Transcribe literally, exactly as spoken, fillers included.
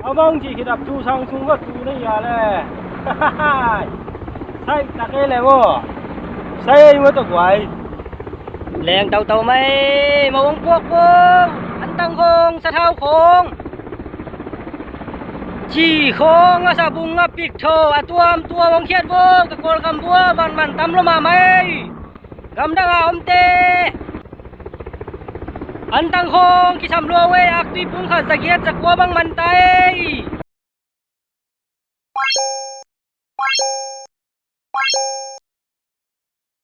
A bang ci khit ap tu sang sung va tu na ia le. Sai ta ke le mo. Sai mo ta guai. Leng tau tau mai, ma wang puak wang, an tang khong, sa thau khong. Ci khong, a sa bung a pik tho, a tuam tuam hong khiat vok, ka Kawlgam vua, van man tam lo ma mai. Gamdang a omte. An tang khong, kisam lo wei, ak tui pung khat za giat za kua bang man ta ei.